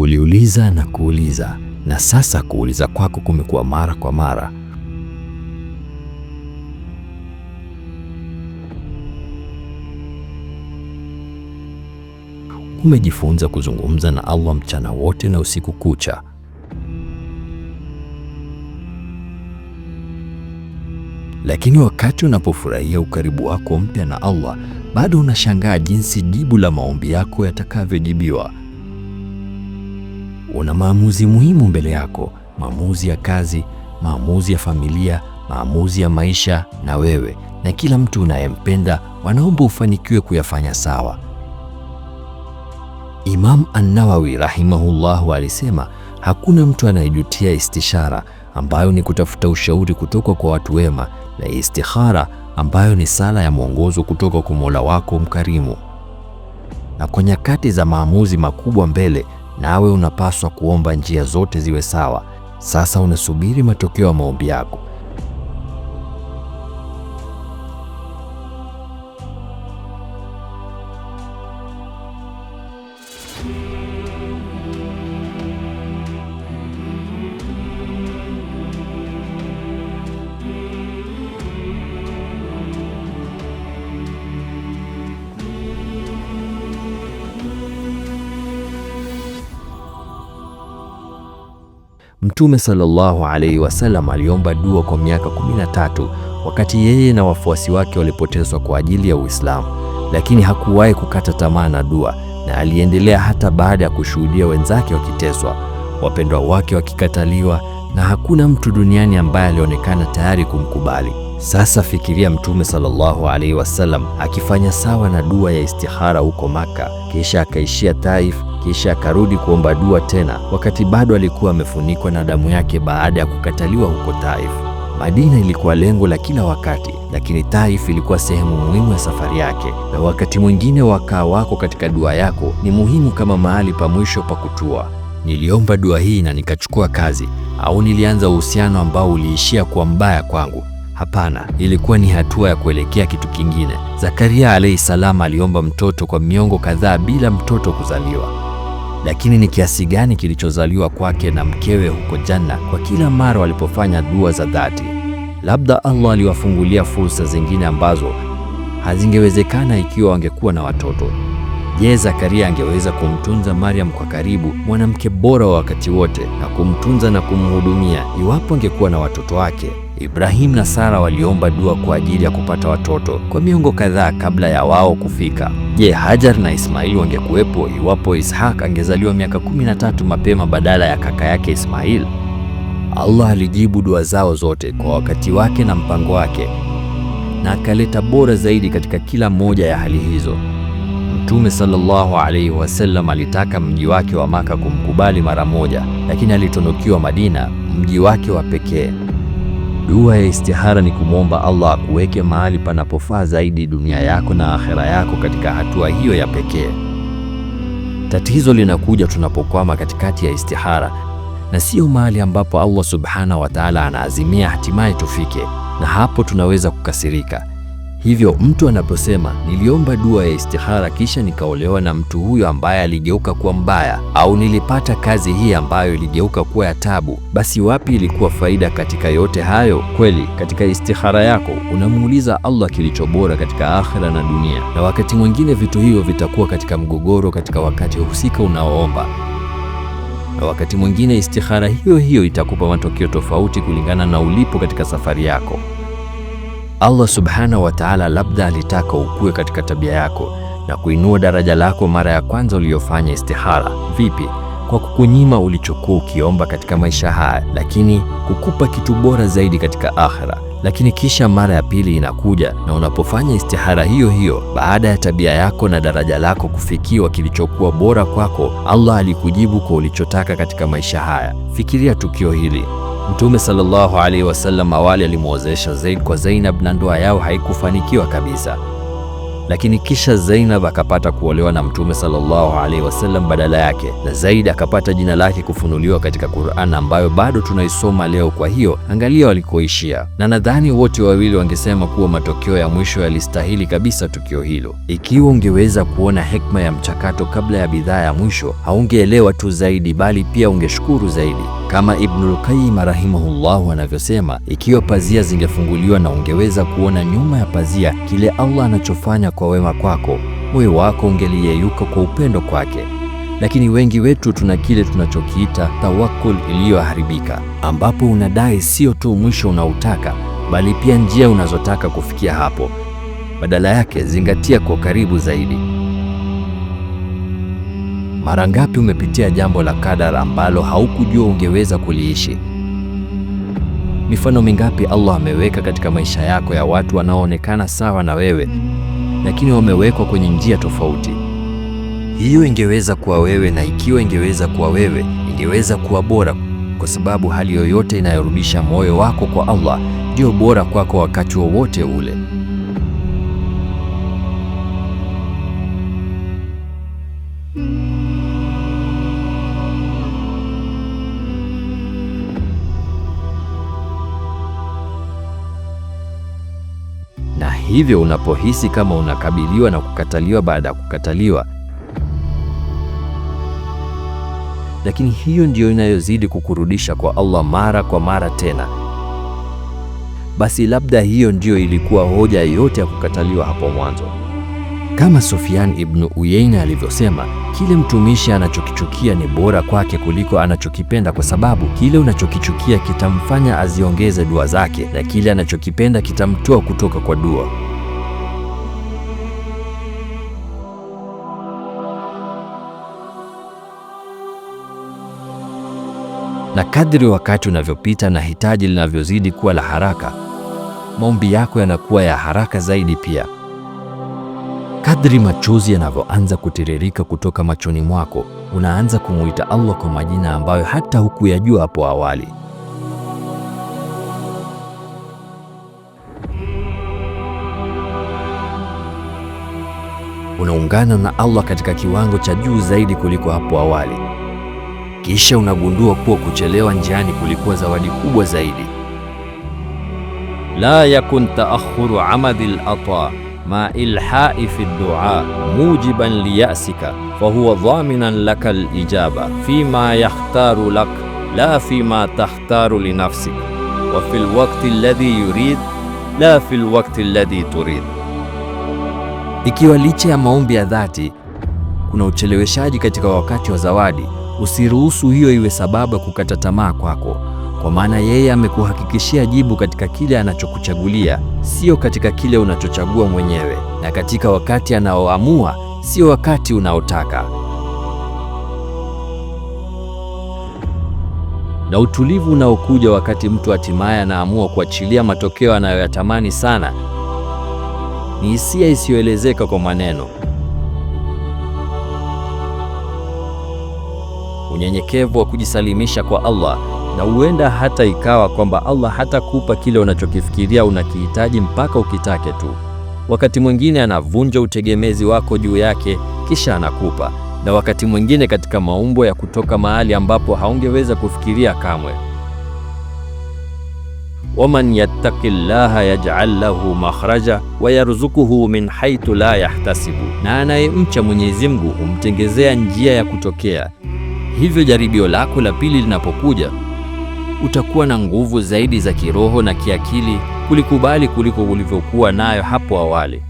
Uliuliza na kuuliza, na sasa kuuliza kwako kumekuwa mara kwa mara. Umejifunza kuzungumza na Allah mchana wote na usiku kucha. Lakini wakati unapofurahia ukaribu wako mpya na Allah, bado unashangaa jinsi jibu la maombi yako yatakavyojibiwa. Una maamuzi muhimu mbele yako, maamuzi ya kazi, maamuzi ya familia, maamuzi ya maisha, na wewe na kila mtu unayempenda wanaomba ufanikiwe kuyafanya sawa. Imam An-Nawawi rahimahullahu alisema, hakuna mtu anayejutia istishara, ambayo ni kutafuta ushauri kutoka kwa watu wema, na istikhara, ambayo ni sala ya mwongozo kutoka kwa Mola wako mkarimu. Na kwa nyakati za maamuzi makubwa mbele, nawe unapaswa kuomba njia zote ziwe sawa. Sasa unasubiri matokeo ya maombi yako. Mtume sallallahu alaihi wasallam aliomba dua kwa miaka 13 wakati yeye na wafuasi wake walipoteswa kwa ajili ya Uislamu, lakini hakuwahi kukata tamaa na dua, na aliendelea hata baada ya kushuhudia wenzake wakiteswa, wapendwa wake wakikataliwa, na hakuna mtu duniani ambaye alionekana tayari kumkubali. Sasa fikiria Mtume sallallahu alaihi wasallam akifanya sawa na dua ya istikhara huko Maka, kisha akaishia Taif, kisha akarudi kuomba dua tena, wakati bado alikuwa amefunikwa na damu yake baada ya kukataliwa huko Taif. Madina ilikuwa lengo la kila wakati, lakini Taif ilikuwa sehemu muhimu ya safari yake, na wakati mwingine wakaa wako katika dua yako ni muhimu kama mahali pa mwisho pa kutua. Niliomba dua hii na nikachukua kazi, au nilianza uhusiano ambao uliishia kuwa mbaya kwangu. Hapana, ilikuwa ni hatua ya kuelekea kitu kingine. Zakaria alayhi salam aliomba mtoto kwa miongo kadhaa bila mtoto kuzaliwa. Lakini ni kiasi gani kilichozaliwa kwake na mkewe huko Janna kwa kila mara walipofanya dua za dhati? Labda Allah aliwafungulia fursa zingine ambazo hazingewezekana ikiwa wangekuwa na watoto. Je, Zakaria angeweza kumtunza Mariam kwa karibu, mwanamke bora wa wakati wote, na kumtunza na kumhudumia iwapo angekuwa na watoto wake? Ibrahim na Sara waliomba dua kwa ajili ya kupata watoto kwa miongo kadhaa kabla ya wao kufika. Je, Hajar na Ismail wangekuwepo iwapo Ishaq angezaliwa miaka 13 mapema badala ya kaka yake Ismail? Allah alijibu dua zao zote kwa wakati wake na mpango wake, na akaleta bora zaidi katika kila moja ya hali hizo. Mtume sallallahu alaihi wasallam alitaka mji wake wa Maka kumkubali mara moja, lakini alitunukiwa Madina, mji wake wa pekee. Dua ya istihara ni kumwomba Allah akuweke mahali panapofaa zaidi dunia yako na akhera yako katika hatua hiyo ya pekee. Tatizo linakuja tunapokwama katikati ya istihara na sio mahali ambapo Allah subhanahu wa ta'ala anaazimia hatimaye tufike, na hapo tunaweza kukasirika. Hivyo mtu anaposema niliomba dua ya istihara kisha nikaolewa na mtu huyo ambaye aligeuka kuwa mbaya, au nilipata kazi hii ambayo iligeuka kuwa ya tabu, basi wapi ilikuwa faida katika yote hayo? Kweli, katika istihara yako unamuuliza Allah kilicho bora katika akhira na dunia, na wakati mwingine vitu hivyo vitakuwa katika mgogoro katika wakati husika unaoomba, na wakati mwingine istihara hiyo hiyo itakupa matokeo tofauti kulingana na ulipo katika safari yako. Allah subhanahu wa ta'ala labda alitaka ukue katika tabia yako na kuinua daraja lako mara ya kwanza uliyofanya istihara. Vipi? Kwa kukunyima ulichokuwa ukiomba katika maisha haya, lakini kukupa kitu bora zaidi katika akhira. Lakini kisha mara ya pili inakuja, na unapofanya istihara hiyo hiyo, baada ya tabia yako na daraja lako kufikiwa kilichokuwa bora kwako, Allah alikujibu kwa ulichotaka katika maisha haya. Fikiria tukio hili. Mtume sallallahu alaihi wasallam awali alimwozesha Zaid kwa Zainab na ndoa yao haikufanikiwa kabisa. Lakini kisha Zainab akapata kuolewa na Mtume sallallahu alaihi wasallam badala yake, na Zaid akapata jina lake kufunuliwa katika Qur'an ambayo bado tunaisoma leo. Kwa hiyo angalia walikoishia, na nadhani wote wawili wangesema kuwa matokeo ya mwisho yalistahili kabisa tukio hilo. Ikiwa ungeweza kuona hekima ya mchakato kabla ya bidhaa ya mwisho, haungeelewa tu zaidi, bali pia ungeshukuru zaidi. Kama Ibnul Qayyim rahimahullahu anavyosema, ikiwa pazia zingefunguliwa na ungeweza kuona nyuma ya pazia kile Allah anachofanya kwa wema kwako, moyo wako ungeliyeyuka kwa upendo kwake. Lakini wengi wetu tuna kile tunachokiita tawakkul iliyoharibika, ambapo unadai sio tu mwisho unaotaka, bali pia njia unazotaka kufikia hapo. Badala yake, zingatia kwa karibu zaidi. Mara ngapi umepitia jambo la kadar ambalo haukujua ungeweza kuliishi? Mifano mingapi Allah ameweka katika maisha yako ya watu wanaoonekana sawa na wewe, lakini wamewekwa kwenye njia tofauti? Hiyo ingeweza kuwa wewe, na ikiwa ingeweza kuwa wewe, ingeweza kuwa bora, kwa sababu hali yoyote inayorudisha moyo wako kwa Allah ndiyo bora kwako wakati wowote ule. Na hivyo unapohisi kama unakabiliwa na kukataliwa baada ya kukataliwa, lakini hiyo ndiyo inayozidi kukurudisha kwa Allah mara kwa mara tena, basi labda hiyo ndiyo ilikuwa hoja yote ya kukataliwa hapo mwanzo. Kama Sufyan ibn Uyaina alivyosema, kile mtumishi anachokichukia ni bora kwake kuliko anachokipenda, kwa sababu kile unachokichukia kitamfanya aziongeze dua zake na kile anachokipenda kitamtoa kutoka kwa dua. Na kadri wakati unavyopita na hitaji linavyozidi kuwa la haraka, maombi yako yanakuwa ya haraka zaidi pia. Kadri machozi yanavyoanza kutiririka kutoka machoni mwako, unaanza kumuita Allah kwa majina ambayo hata hukuyajua hapo awali. Unaungana na Allah katika kiwango cha juu zaidi kuliko hapo awali. Kisha unagundua kuwa kuchelewa njiani kulikuwa zawadi kubwa zaidi. La yakun taakhuru amadi al-ata ma ilhai fi dua mujiban liyasika fahuwa dhaminan laka alijaba fima yakhtaru lak la fima takhtaru linafsik wa fi lwakti alladhi yurid la fi lwakti alladhi turid. Ikiwa licha ya maombi ya dhati kuna ucheleweshaji katika wakati wa zawadi, usiruhusu hiyo iwe sababu ya kukata tamaa kwako, kwa maana yeye amekuhakikishia jibu katika kile anachokuchagulia, sio katika kile unachochagua mwenyewe, na katika wakati anaoamua, sio wakati unaotaka. Na utulivu unaokuja wakati mtu hatimaye anaamua kuachilia matokeo anayoyatamani sana ni hisia isiyoelezeka kwa maneno. Unyenyekevu wa kujisalimisha kwa Allah, na huenda hata ikawa kwamba Allah hatakupa kile unachokifikiria unakihitaji mpaka ukitake tu. Wakati mwingine anavunja utegemezi wako juu yake kisha anakupa, na wakati mwingine katika maumbo ya kutoka mahali ambapo haungeweza kufikiria kamwe. Waman yattaqi llaha yaj'al lahu makhraja wa yarzuquhu min haythu la yahtasibu, na anayemcha Mwenyezi Mungu humtengezea njia ya kutokea. Hivyo jaribio lako la pili linapokuja, utakuwa na nguvu zaidi za kiroho na kiakili kulikubali kuliko ulivyokuwa nayo hapo awali.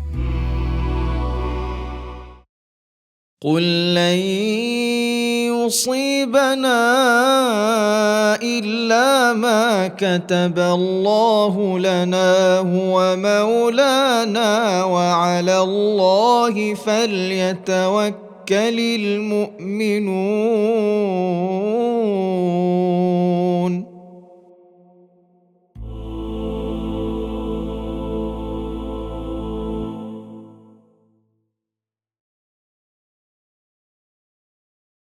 Qul lan yusibana illa ma kataba Allahu lana huwa maulana wa ala Allahi falyatawakkalil mu'minun.